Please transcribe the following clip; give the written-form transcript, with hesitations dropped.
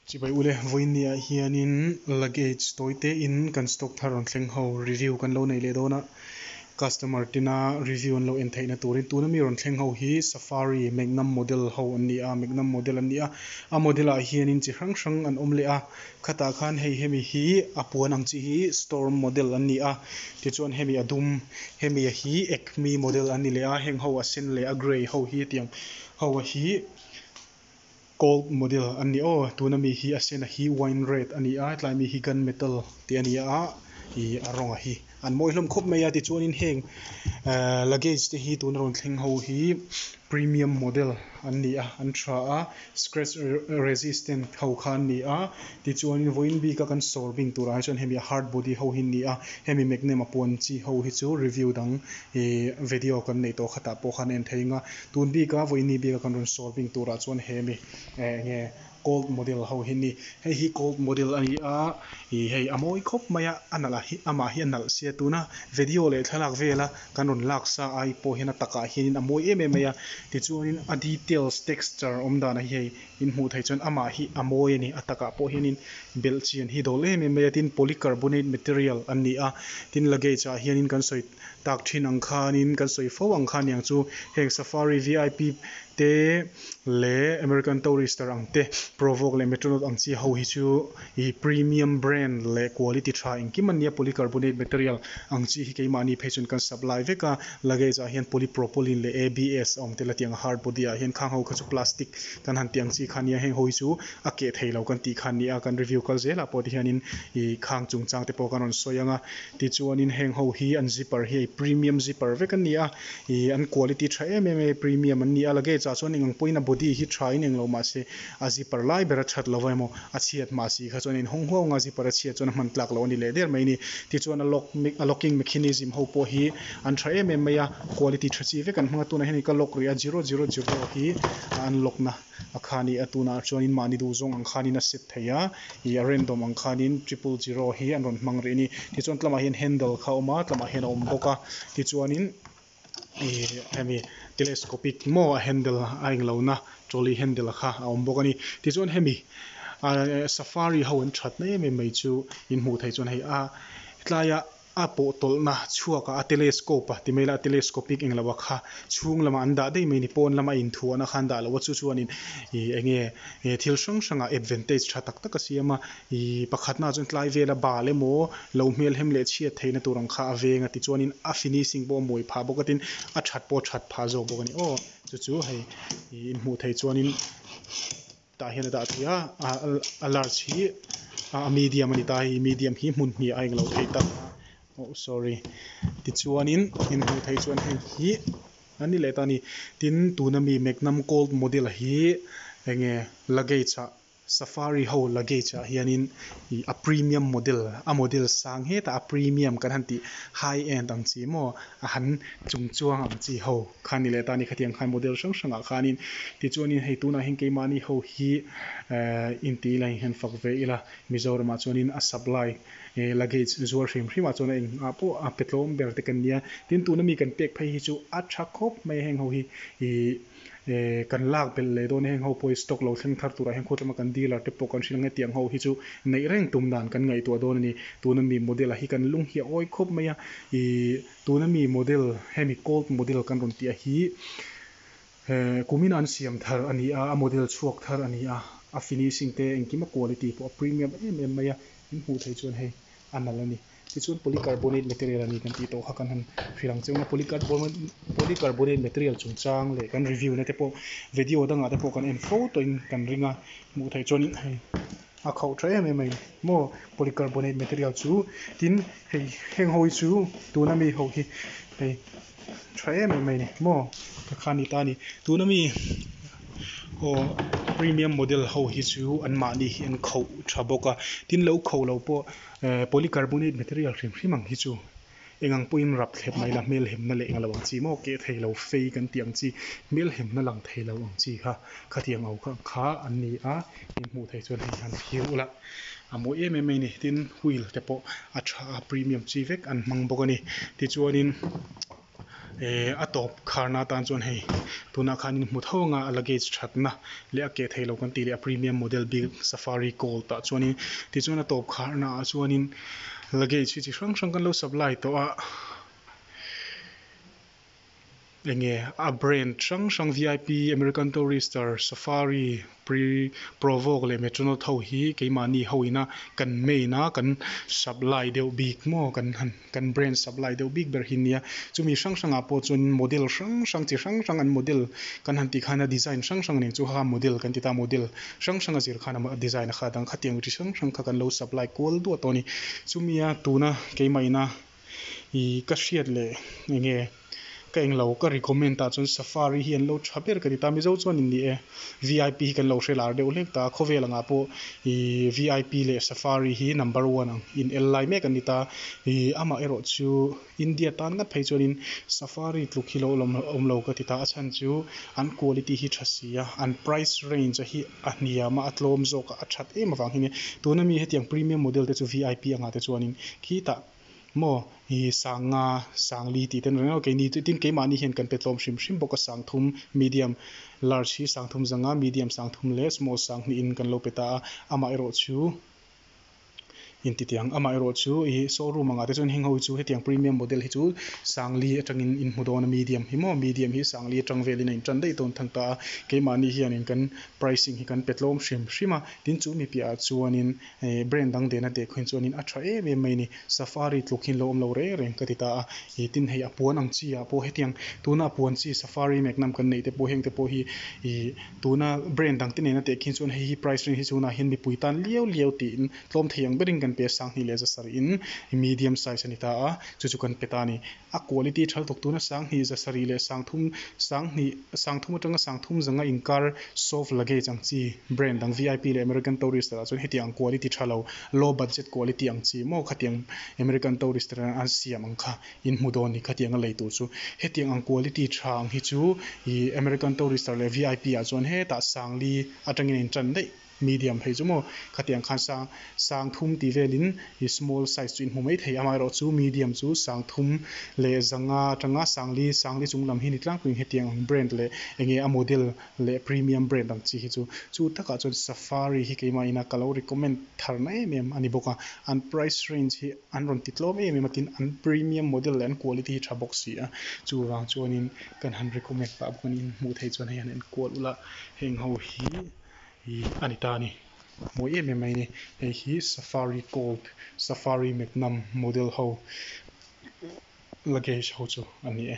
Chibai ule, vawiinniah hianin luggage tawi tein kan stock thar rawn thleng ho review kan lo nei leh dawn a, customer tina review an lo en theihna turin tuna mi rawn thleng ho hi Safari Magnum model ho an ni a, Magnum model an ni a, a model ah hianin chi hrang hrang an awm leh a, khatah khan hei hemi hi a puan ang chi hi Storm model an ni a, tichuan hemi a dum hemi hi Acme model an ni leh a, heng ho a sen leh a grey ho hi hetiang ho a hi. Colt model an ni aw tuna mi hi a sen a hi wine red a ni a hetlai mi hi gun metal tih a ni a ih a rawng a hi an mawi hlawm khawp mai a tichuanin heng ehh luggage te hi tuna rawn thleng ho hi premium model an ni a an tha a scratch resistant ho kha an ni a tichuanin vawiin bik a kan sawr bing turah hi chuan hemi a hard body ho hi an ni a hemi magnum a puan chi ho hi chu review dang ih video kan neih tawh khatah pawh khan a en thei ang a. Tun bika vawiini bika kan rawn sawi bing turah chuan he mi eh enge colt model ho hi ni. Hei hi colt model a ni a, ih hei a mawi khawp mai a, a nalh ah hi amah hi a nalh sia tuna video leh thlalak vela kan rawn lak sa ai pawh hian a takah hianin a mawi em em mai a. Tichuanin a details texture awm danah hi hei in hmuh theih chuan amah hi a mawi a ni. A takah pawh hianin belh chian hi dawl em em mai a, tin polycarbonate material an ni a, tin luggage ah hianin kan sawi tak thin ang khanin kan sawi fo ang kha aniang chu heng safari vip te leh American Tourister ang te Provogue leh Metronaut ang chi ho hi chu ih premium brand leh quality tha engkim an nia polycarbonate material ang chi hi keimahni phei chuan kan supply vek a luggage ah hian polypropylene leh ABS a awm tel a tiang hard body ah hian khang ho kha chu plastic kan han tih ang chi kha ania heng ho hi chu a keh thei lo kan tih kha ania kan review kal zelah pawh tihianin ih khang chungchang te pawh kan rawn sawi ang a. Tichuanin heng ho hi an zipper hi hei premium zipper vek an ni a, ih an quality tha em em a premium an ni a, luggage ah chuan eng ang pawhin a body hi tha in englo mahse a zipper lai ber a that lo emaw a chhiat mah si kha chuan a inhawng huau ang a, zipper a chhiat chuan a hman tlak loh a ni leh der mai a ni. Tichuan a lock a locking mechanism ho pawh hi an tha em em mai a, quality tha chi vek an hmang a, tunah hian ka lock rih a zero zero zero hi a unlock na. A kha ni a tunah chuanin mahni duh zawng ang khanin a set thei a, ih a random ang khanin triple zero hi an rawn hmang rih a ni. Tichuan tlamah hian handle kha a awm a, tlamah hian a awm bawk a, tichuanin ih hemi telescopic maw a handle a englo na trolley handle kha a awm bawk a ni. Tichuan hemi ah safari ho an that na em em mai chu in hmuh theih chuan hei a tlaiah A pawh tawlhna chhuak ah a telescope a ti mai la, a telescopic eng lo a kha chhung lamah an dah daih mai ni, pawn lama inthuahna kha an dah lo a, chu chuanin ih eng nge thil hrang hrangah advantage tha tak tak a siam a, ih pakhatna chuan tlai vela bal emaw lo hmelhem leh chhiat theihna tur ang kha a veng a tichuanin a finishing pawh a mawi phah bawk a tin a that pawh a that phah zawk bawk a ni aw chu chu hei ih inhmuh theih chuanin. Tah hian a dah thei a, a large hi a medium a ni ta hei medium hi hmun hnih a englo thei tak oh sorry tichuanin in hmuh theih chuan hei hi an ni leh ta a ni tin tuna mi Magnum Colt model hi enge luggage ah safari ho luggage ah hianin ih a premium model a model sang hetah a premium kan han tih high end ang chi maw a han chung chuang ang chi ho. Kha ni leh ta ni khatiang khan model hrang hrangah khanin tichuanin hei tunah hian keimahni ho hi eh inti ila inhen fak ve ila Mizoramah chuanin a supply eh luggage zuar hrim hrimah chuan a engah pawh a pe tlawm ber te kan nia tin tuna mi kan pek phei hi chu a tha khawp mai a heng ho hi ih eh kan lak belh leh dawn a heng ho pawh hi stock lo thleng thar turah hian khawtlama kan dealer te pawh kan hrilh ang e tiang ho hi chu neih reng tum dan kan ngaihtuah dawn a ni tuna mi model ah hi kan lung hi a awi khawp mai a ih. Tuna mi model, hemi colt model kan rawn tih a hi eh kumin an siam thar a ni a, a model chhuak thar a ni a, a finishing te engkim a quality pawh a premium em em mai a, in hmuh theih chuan hei a nalh a ni. Tichuan polycarbonate material a ni kan tih tawh kha kan han hrilh ang che u a, polycarbonate material chungchang leh kan review na te pawh video dangah te pawh kan en fo tawhin kan ring a, hmuh theih chuan hei. A khauh tha em em a ni maw polycarbonate material chu tin hei heng ho hi chu tuna mi ho hi hei tha em em mai a ni maw ka kha ni ta a ni tuna mi aw premium model ho hi chu an mahni hi an khauh tha bawk a tin lo khauh lo pawh eh polycarbonate material hrim hrim ang hi chu. Eng ang pawhin rap thlep mai la, hmelhemna leh englo ang chi maw, keh thei lo fei kan tih ang chi, hmelhemna lang thei lo ang chi kha khatiang au kha kha an ni a, in hmuh theih chuan hei han thlir ula a mawi em em mai a ni. Tin, wheel te pawh a tha a, premium chi vek an hmang bawk a ni. Tichuanin. Ehh a tawp kharna atan chuan hei tunah khan in hmu tho anga a luggage thatna leh a keh theilo kan tih leh a premium model bik safari gold ah chuanin tichuan a tawp kharna ah chuanin luggage hi chi hrang hrang kan lo supply tawh a. Enge a brand hrang hrang V I P American Tourister Safari pre Provogue leh Metronaut ho hi keimahni ho ina kan main a kan supply deuh bik maw kan han kan brand supply deuh bik ber hi nia chumi hrang hrangah pawh chuan model hrang hrang chi hrang hrang an model kan han tih khan a design hrang hrang nen chu kha model kan ti ta model hrang hrang a zir khan a design a kha dang khatiang chi hrang hrang kha kan lo supply kual duah tawh a ni chumia tuna keimah ina Ih ka hriat leh enge ka englo ka recommend ah chuan safari hi an lo tha ber ka ti ta mizo chuan in ni e vip hi kan lo hre lar deuh hlek ta khawvel angah pawh ih vip leh safari hi number one ang in el lai mek an ni ta ih amah erawh chu India tan ngat phei chuanin safari tluk hi lo awm lo ka ti ta a chhan chu an quality hi tha si a an price range a hi a hniam a a tlawm zawk a a that em avang hi nia tuna mi hetiang premium model te chu vip angah te chuanin khitah maw i sanga sangli tih te an reng a keini chu tin keimahni hian kan pe tlawm hrim hrim bawk a sangthum medium large hi sangthum zanga medium sangthum leh small sanghnih in kan lo pe ta a amaherawh chu intitiang amaherawh chu i showroom angah te chuan heng ho hi chu hetiang premium model hi chu sangli atangin in hmu dawn a medium hi maw medium hi sangli atang velin a intan daih dawn thang ta a keimahni hianin kan pricing hi kan pe tlawm hrim hrim a tin chu mi piahah chuanin Ih brand dang dena teh khuin chuanin a tha em em mai a ni. Safari tluk hi lo awm lo reng reng ka ti ta a. Ih tin hei a puan ang chi ah pawh hetiang tuna a puan chi safari magnum kan neih te pawh heng te pawh hi ih tuna brand dang te nena teh khin chuan hei hi price range hi chhunah hian mipui tan liau liau tiin tlawm thei ang berin kan pe a sanghnih leh zasarih in medium size a ni ta a chu chu kan pe ta a ni. A quality thal thawk tuna sanghnih zasarih leh sangthum sanghnih sangthum atanga sangthum zanga inkar soft luggage ang chi brand dang V I P leh American Tourister ah chuan hetiang ang quality tha lo low budget quality ang chi maw khatiang American Tourister an an siam ang kha in hmu dawn ni khatiang a lei tur chu hetiang ang quality tha ang hi chu ih American Tourister leh V I P ah chuan hetah sangli atangin a intan daih. Medium phei chu maw khatiang khan sang sang thum tih velin ih small size chu in hmu mai thei amaherawh chu medium chu sang thum leh zanga atanga sangli sangli chung lam hi ni tlangpuiin hetiang ang brand leh enge a model leh premium brand ang chi hi chu chu takah chuan safari hi keimah ina ka lo recommend thar na em em a ni bawk a an price range hi an rawn ti tlawm em em a tin an premium model leh an quality hi tha bawk si a chuvang chuanin kan han recommend pah bawk a ni in hmuh theih chuan hei han enkual ula heng ho hi. Ih a ni ta a ni. Mawi em em mai a ni. Hei hi Safari Gold, Safari Magnum model ho luggage ho chu a ni e.